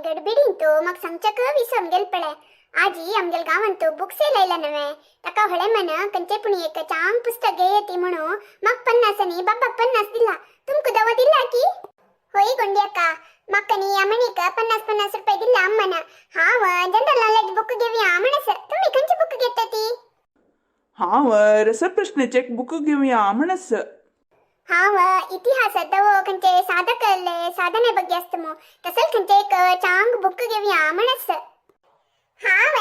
गडबिडीन तो म्हाका सांगच्याक विसरून गेल पळे. आजी आमगेल गांवांत बुक सेल आयला नवे, ताका व्हडे मन खंयचे पूण एक चांग पुस्तक घेयती म्हणून म्हाका 50 आनी बाबाक 50 दिला. तुमकां दवा दिला की? होय गोंडी अक्का, म्हाका न्ही अमणीक 50 50 रुपये दिला अम्मान. हांव जनरल नॉलेज बुक घेवया म्हणस. तुमी खंयचे बुक घेता ती? हांव रसप्रश्नेचे एक बुक घेवया म्हणस. हांव इतिहासात दवो खंयचे साधकले साधने ಬಗ್ಗೆ आसता मू, तसल खंयचे एक चांग बुक घेवया म्हणस. हांव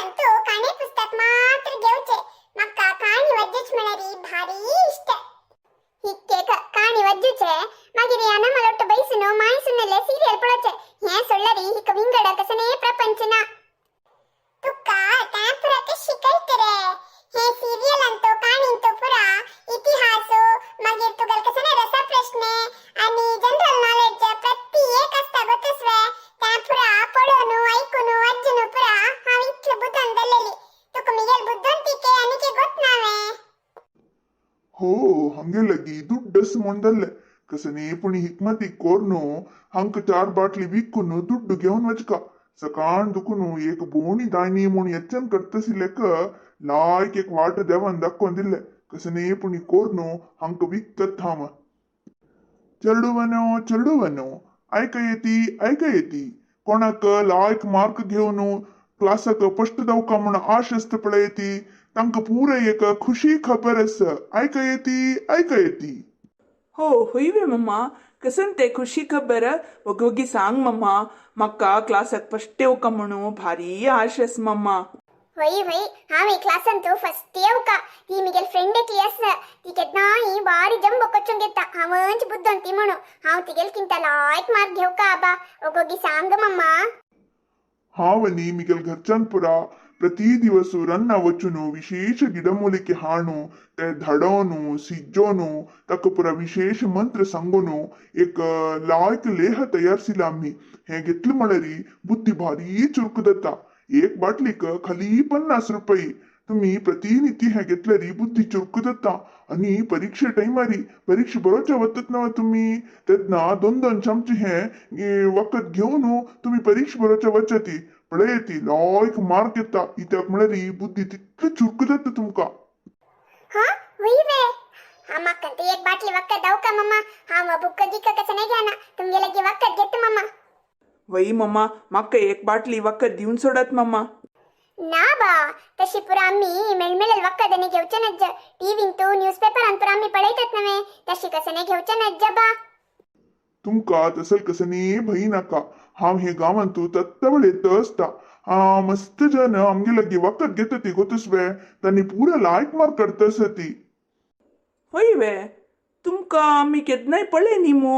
काणी पुस्तक मात्र घेवचे. म्हाका काणी वाचूच म्हळ्यार भारी इश्ट. हिक्केक काणी वाचूचे, मागीर अनमलೊಟ್ಟು ಬೈಸುನು ಮಾಯಿಸುನ್ನೆಲೆ ಸೀರಿಯಲ್ पळोवचे. हें सोडल्यार हिक विंगड कसने प्रपंच ना. तुका तें पुरा कशी कळत रे? हे सिरियल अंतू काणींतू पुरा इतिहास, मागीर तुगेल कसने रसप्रश्ने आणि जनरल नॉलेज प्रति एक आसता, गोतस्वे? तें पुरा पळोवन, ऐकून, वाचून पुरा हांव इतले बुद्दोन जाल्लेली. तुका मिगेल बुद्दोन आनीक गोत नावे. हो, हंगे लगी ದುಡ್ಡಸ್ ಮೊಂಡಲ್ಲೆ. कसने पुणी हिकमती कोर्नु हंक 4 बाटली विक्कुनु ದುಡ್ಡು घेवन वचका. सकाळ दुकुनु एक बोणी दायनी म्हूण यच्चन करतसिलेक लायक एक वाट देवान दाखोवन दिल्ले. कसने पुणी कोर्नु हंक विकत हांव. चेडुवनो, चेडुवनो, ऐकयेती, ऐकयेती. कोणाक लायक मार्क घेवन क्लासाक फस्ट जावका म्हूण आश आसता पळयती, तांकां पुरा एक खुशी खबर आसा. ऐकयेती, ऐकयेती. हो, हुयवे मम्मा? कसन ते खुशी खबर? वगी सांग मम्मा. म्हाका क्लासाक फस्ट येवका म्हणू भारी आश आस मम्मा. होय होय, हांव क्लासान तू फस्ट येवका. ती मिगेल फ्रेंड एकली आसा, ती केन्नाय बारी जंबो कोचूंक घेता हांवच बुद्दोन ती म्हणू. हांव तिगेल किंता लायक मार्क घेवका आबा. ओगोगी सांग मम्मा. हांव न्ही मिगेल घरच्यान पुरा प्रति दिवस रन्ना वचून विशेष गिडमूलिके हाणू, ते धाडोवनु, सिज्जोनु, ताका पुरा विशेष मंत्र सांगून एक लायक लेह तयारसिला आमी. हें घेतलें म्हळ्यार बुद्धी भारी चुरक जाता. एक बाटलीक खाली 50 रुपये. तुम्ही प्रतिनिती हें घेतल्यार बुद्धी चुरक जाता आनी परीक्षे टायमारी परीक्षा बरोवच्या वतात ना तुमी, तेन्ना 2 2 चमचे हें वखद घेवन तुमी परीक्षा बरोवच्या वचती. पळयती, लायक मार्क येता. कित्याक म्हळ्यार बुद्धी तितली चुरक जाता तुमकां. हा, वय वे? हा, म्हाका ती एक बाटली वखद दावका मम्मा. हांव बुक गिक कसने घेना, तुमगे लगी वखद घेता मम्मा. वय मम्मा, म्हाका एक बाटली वखद दिवन सोडात मम्मा. ना बा, तशी पुरा आम्ही मेळमेळेल वखदांनी घेवचे नज्ज. टीव्हींतू, न्यूज पेपरान पुरा आम्ही पळयतात नव्हे, तशी कसने घेवचे नज्ज बा. तुमकां तसल कसने भंय नाका. हांव हे गांवांतू तत्तवळ येत आसता. हा, मस्त जन आमगे लगी वखद घेता ती, गोतस्वे? तांणी पुरा लायक मार्क काडटा आसा ती. हय वे? तुमकां आमी केन्नाय पळय न्ही मू.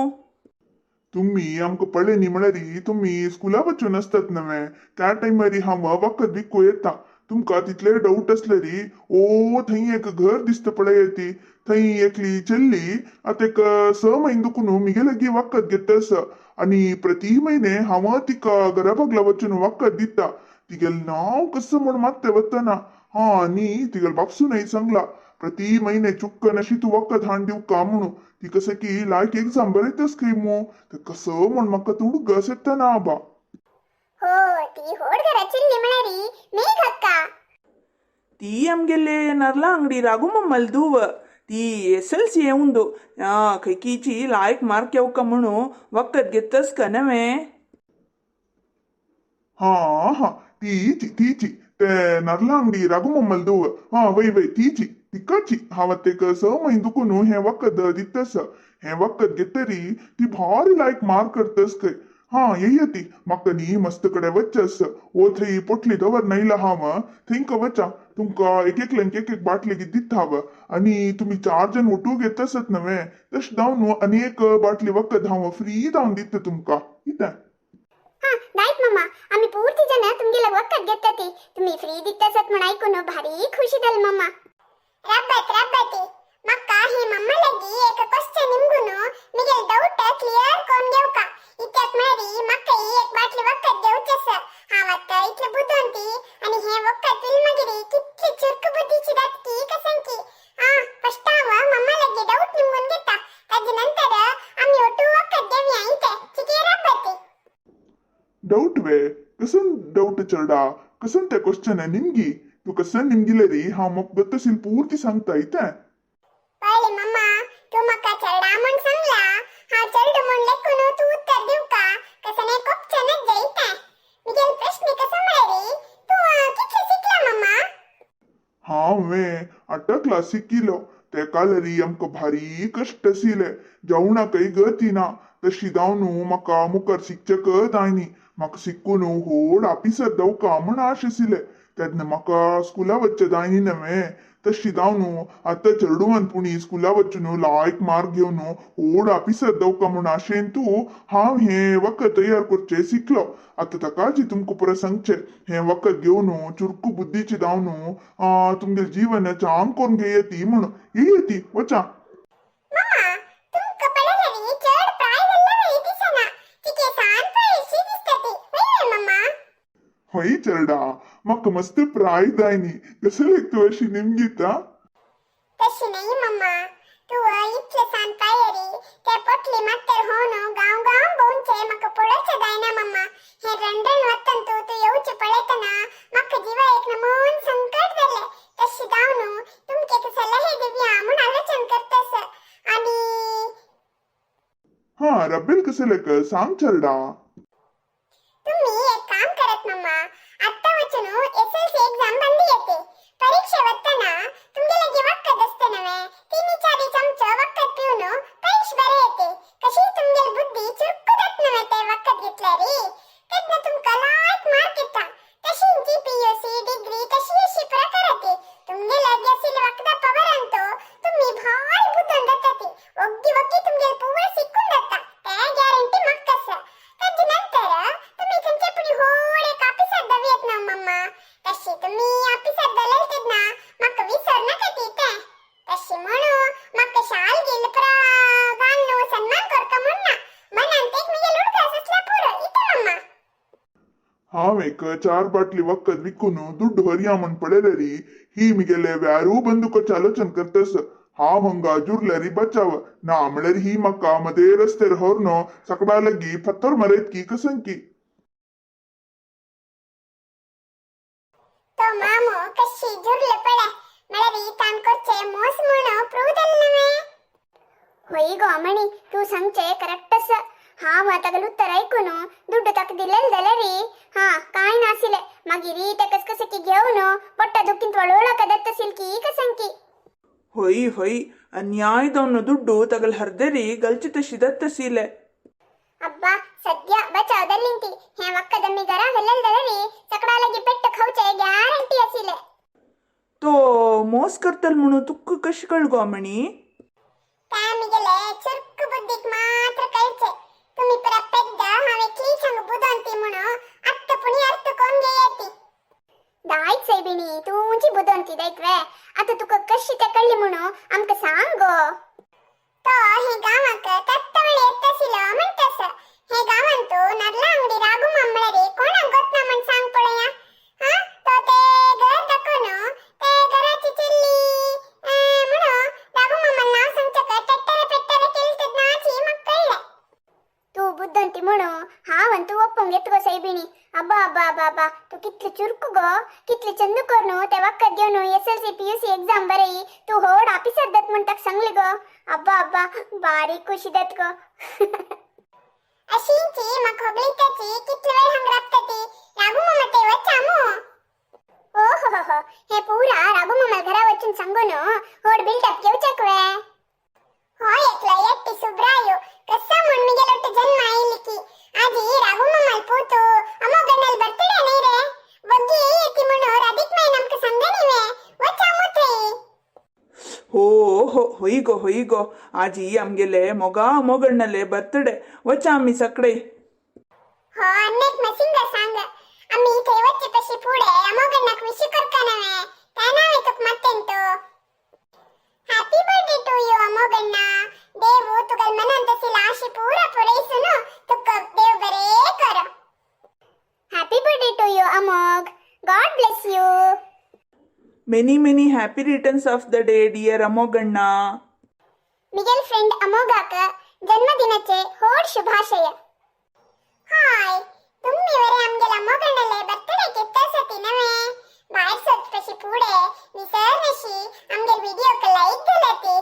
तुम्ही आमकां पळय न्ही म्हळ्यार तुमी स्कुला वचून आसतात नव्हे, त्या टायमार हांव वखद विकूं येता. तुमकां तितले डावट आसल्यार ओ थंय एक घर दिसता पळय ती, थंय एकली चल्ली आतां एक 6 म्हयने दुखून मिगे लागीं वखद घेता आसा आनी प्रति म्हयने हांव तिका घरा बगला वचून वखद दिता. तिगेलें नांव कसो म्हूण मात्तें वतना. हा, आनी तिगेले बापसूनय सांगला, प्रति म्हयने चुक्कन अशी तूं वखद हाडून दिवका म्हणून. ती कसं की लायक एग्जाम बरयतस खंय मू, ते कसं म्हूण म्हाका तुडगस येता ना आबा. हो, ती होड घरा चल्ली म्हळ्यार मेघ अक्का. ती आमगेले नर्ला अंगडी राघु मम्मल दुव. ती SLC ಉಂದು. खंयकीची लायक मार्क येवका म्हणू वखद घेतस का नव्हे. हा हा, तीची तीची, ते नर्ला अंगडी रघु मम्मल दुव. हा, वय वय, तीची, तिकाची. हांव आतां एक 6 म्हयने दुखून हें वखद दितस. हें वखद घेतरी ती भारी लायक मार्क करतस खंय. हा, येया ती. म्हाका न्ही मस्त कडेन वचस. ओ थंय पोटली दवर नयला हांव, थंयका वचा. तुमकां एक एकल्यांक एक एक बाटली दिता हांव आनी तुमी 4 जण ओटू घेत आसत नव्हे, तशें जावन आनी एक बाटली वखद हांव फ्री जावन दिता तुमकां. कितें? हा, दायत मम्मा. आम्ही पूर्ती जण तुमगेले वखद घेता ती. तुम्ही फ्री दितासत म्हण ऐकून भारी खुशी जाली मम्मा. रब्बत रब्बती. म्हाका हे मम्मा लगी एक क्वेश्चन निमगुनु मिगेल डाउट क्लियर कोन घेवका. इत्याक म्हळ्यार म्हाका एक बाटली वखद घेवचेस. हांव आतां इतले बुद्दोन ती आनी हे वखद पिल मागीर कितली चुरक बुद्धीची जातकी कसंकी. हा, फस्ट हांव मम्मा लगी डाउट निमगून घेता, ताजे नंतर आमी ओटू वखद घेवया. इते चिके रब्बती. डाऊट वे? कसन डाऊट चेरडा? कसन ते क्वेश्चन निमगी? तूं कसन निमगिले री? हांव म्हाका गत्तसील पूर्ती सांगता इतें. पळय मम्मा, तूं म्हाका चेरडा म्हूण सांगला, हांव चेरडू म्हूण लेखून तूं उत्तर दिवका कसने कोपचनच जायता. मिगेल प्रश्न कसो म्हळ्यार तूं कितले शिकला मम्मा? हांवें आठा क्लासीक केलो. तेका लरी आमकां भारी कश्ट आशिल्ले. जेवणाकय गती ना. तशी जावन म्हाका मुखार शिकचेक जायनी. म्हाका शिकून व्हड आपिसर जावका म्हूण आश आशिल्ले. तेन्ना म्हाका स्कुला वचचें जायनी नव्हे. तशी जावन आतां चेडवान पुणी स्कुला वचून लायक मार्क घेवन व्हड आपिसर जावका म्हूण आशेन तूं हांव हें वखद तयार करचें शिकलो. आतां ताकाची तुमकां पुरो सांगचें, हें वखद घेवन चुरकू बुद्धीची जावन तुमगेलें जीवन चांग करून घेयती म्हूण. येयती वचा. मम्मा, तुमकां पळयल्यार चड प्राय जाल्लो वे दिसना. तिके सान पळयशी दिसता ती. वय वे मम्मा? हय चेरडा, म्हाका मस्त प्राय जायनी. कसलेक तूं अशी निमगिता? तशी नाही मम्मा, तूं इतले सान पायरी ते पोटली मात्तर होवन गांव गांव भोंवचे म्हाका पळोवचें जायना मम्मा. हें रणरण वतन तूं तूं येवचें पळयतना म्हाका जिवा एक नमून संकट जालें. तशी जावन तुमके एक सलहे दिवया म्हूण आलोचन करतस. आनी हा, रब्बेल कसलेक सांग चेरडा. तुम्ही एक काम करत मम्मा, आत्ता वचून एसएलसी एक्झाम बंदी येते. परीक्षा वतना तुमगे लगे वखद असते नव्हे, तिन्ही चारी चमचो वखद पिवन परीक्षा बरे येते. कशी तुमगेली बुद्धी चुरकू जात नव्हे ते वखद घेतल्यारी. तेन्ना तुमकां लायक मार्क येता. तशींची पीयूसी डिग्री तशी अशी प्रकारती. तुमगे लगे आशिल्ले वखदा पवर अंतो तुम्ही भारी बुद्दोन जाताती. ಒಗ್ಗಿ ಒಗ್ಗಿ तुमगेले ಪೂರ ಸಿಕ್ಕುನ್ जाता, ते ग्यारंटी म्हाका आसा. ताजे नंतर तुम्ही खंयचे पुणी होड एक ऑफिसात दवयत ना मम्मा. तशी तुम्ही ऑफिसात दलेल तेन्ना म्हाका विसर नाका ती तें. तशी म्हणू म्हाका शाल गेल पुरा घालून सन्मान करका म्हूण ना, मनांत एक मिगेल उडगास आसल्या पुरो इतें मम्मा. हांव एक चार बाटली वखद विकून दुड्ड व्हरया म्हूण पळयलेरी ही मिगेले व्यारू बंद करचे आलोचन करतस. हांव हंगा जुरल्यारी बचाव ना म्हळ्यार ही म्हाका मदे रस्त्यार व्हरून सकडा लगी फातर मारयत की कसंकी. तो मामो कशी जुरले पळे म्हळ्यार तान करचे मोस म्हूण प्रूव जालें नव्हे. होय गो मणी, तूं सांगचें करेक्ट आसा. हांव तागेलें उत्तर आयकून दुड्ड ताका दिलेले जाल्यार हा कांय नाशिल्लें. मागीर ते कसकसकी घेवन पोट्टा दुखींत वळवळाक दत्तशील की कसंकी. ಹೊಯ್ ಹೊಯ್, ಅನ್ಯಾಯದವನ ದುಡ್ಡು ತಗಲ್ ಹರ್ದರಿ ಗಲ್ಚಿತ ಶಿದತ್ತ ಸೀಲೆ. ಅಬ್ಬಾ, ಸದ್ಯ ಬಚಾವದಲ್ಲಿಂತಿ. ಹೇ ಒಕ್ಕದಮ್ಮಿ ಗರ ಹೆಲ್ಲೆಲ್ದಲರಿ ಸಕಡಾಲಗಿ ಪೆಟ್ಟು ಖೌಚೆ ಗ್ಯಾರಂಟಿ ಅಸಿಲೆ. ತೋ ಮೋಸ್ ಕರ್ತಲ್ ಮುಣು ತುಕ್ಕು ಕಶ್ ಗೋಮಣಿ. ತಾಮಿಗೆಲೆ ಚುರುಕು ಬುದ್ಧಿಗ್ ಮಾತ್ರ ಕಳ್ಚೆ. ತುಮಿ ಪುರ ಪೆದ್ದ ಹಾವೆ ಕ್ಲೀಚಂಗ್ ಬುದಂತಿ ಮುಣು ಅತ್ತ ಪುಣಿ ಅರ್ಥ ಕೊಂಗೆಯತಿ. ದಾಯ್ತ್ ಸೈಬಿಣಿ, ತೂಂಚಿ ಬುದಂತಿ ದೈತ್ವೆ. ಅತ ತುಕ ಕಶಿತ ಕಳ್ಳಿ ಮುಣು ಅಮ್ಕ सांगो. तो हे गावाक तत्तवळे येतसिलो म्हणतस. हे गावांतू नर्ला अंगडी राघू मामळेरी कोणाक गोतना म्हण सांग पळया. हा, तो ते घर दाखोवन ते घराची चेल्ली म्हणून राघू मामाला नाव सांगचक टेट्टरे पेट्टरे केली तेन्नाची म्हाका कळ्ळें. तूं बुद्दंती म्हणू हांव तूं ಒಪ್ಪಂಗ್ ಎತ್ಕೋ ಸೈಬಿಣಿ. ಅಬ್ಬಾ ಅಬ್ಬಾ ಅಬ್ಬಾ ಅಬ್ಬಾ, तूं कितले चुरकू गो, कितले चंद करून ते वखद घेवन एसएलसी पीयूसी एक्झाम बरई तूं होड ऑफिसर दत म्हण ताका सांगले गो. अब्बा अब्बा, बारीक खुशी दत गो. अशींची म्हाका होगळीताची कितले वेळ हांगा राबता ती. राघू मामा ते वचा मू. ओहो हो हो, हे पूरा राघू मामाला घरा वचून सांगून होड बिल्डअप घेवच्याक वे. होय एकलो एकटी सुब्रायो कसा म्हण मिगेलोट जन्म आयली की आजी राघू मामाल पूತು ಅಮೋಗಣ್ಣಲ್ ಬರ್ತಡೇ ನೇ ರೇ ಒಗ್ಗಿ ಎತ್ತಿ म्हणू ರಾಧಿಕ್ ಮಾಯ್ ನಮ್ಕ ಸಂಗನಿವೆ ವಚಾ ಮುಥೈ. ಹೋ ಹೋ, ಹೊಯ್ಗೋ ಹೊಯ್ಗೋ, ಆಜಿ ಆಮ್ಗೆಲೆ ಮೊಗ ಮೊಗಣ್ಣಲೆ ಬರ್ತಡೆ ವಚ ಆಮಿ ಸಕಡೆ. हो अन्नेक मसिंग सांग आम्ही थंय वच्चे पशी फुडें अमोगण्णाक विश करका नव्हे त्या नावे तुका मत्तेंतू. हॅपी बर्थडे टू you अमोगण्णा. देव तुगल मनांत आशिल्ले आशी पूरा पुरयसून तुका देव बरे करो. Happy birthday to you Amogh. God bless you. Many many happy returns of the day, dear ಅಮೋಗಣ್ಣ. Miguel friend अमोघाक जन्मदिनाचे होड शुभाशय. हाय. तुम्ही वरे आमगेला मोगणले बर्थडे केत्तासती नवे भायर सोदपशी पुढे निसर नशी आमगेल व्हिडिओक लाईक घालती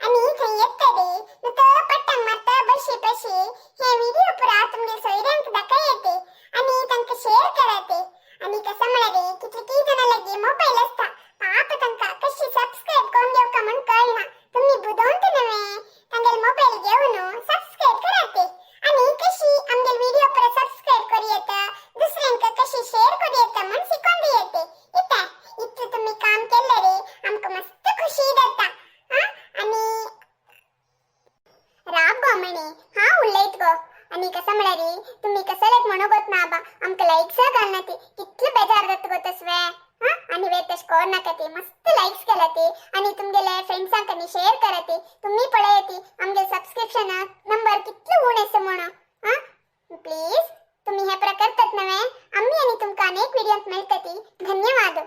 आणि थंय येतरी नुतो पट्टंग मारता बशी पशी हे व्हिडिओ पुरा तुमगेल सोयऱ्यांक दाखय येते आणि तांकां शेअर कराते. आणि कसं म्हळ्यार कितली जाणां लागीं मोबायल आसता, पाप तांकां कशी सबस्क्रायब करून घेवका म्हूण कळना. तुमी बुदवंत नवे, तांगेल मोबायल घेवन सबस्क्रायब कराते आणि कशी आमगेल व्हिडिओ पुरा सबस्क्रायब करू येता, दुसऱ्यांक कशी शेअर करू येता म्हूण शिकोवन दियेते. इता इतलें तुमी काम केल्लें रे आमकां मस्त खुशी जाता. आं, आनी राब गो म्हणे हा उलयत गो. आनी कसं म्हळ्यार तुमी कसलेक म्हणू गोत ना बा, आमकां लायक्स घालना ती कितले बेजार जाता गो तसवे. हा, आनी वे तशें कर नाका, ती मस्त लायक्स केला ती आनी तुमगेले फ्रेंड्सांक आनी शेअर करा ती. तुमी पळय ती आमगे सबस्क्रिप्शन नंबर कितले उणे आसा म्हणून. हा, प्लीज तुम्ही हे पुरा करतात नवे. आम्ही आनी तुमकां अनेक व्हिडिओत मेळटा ती. धन्यवाद.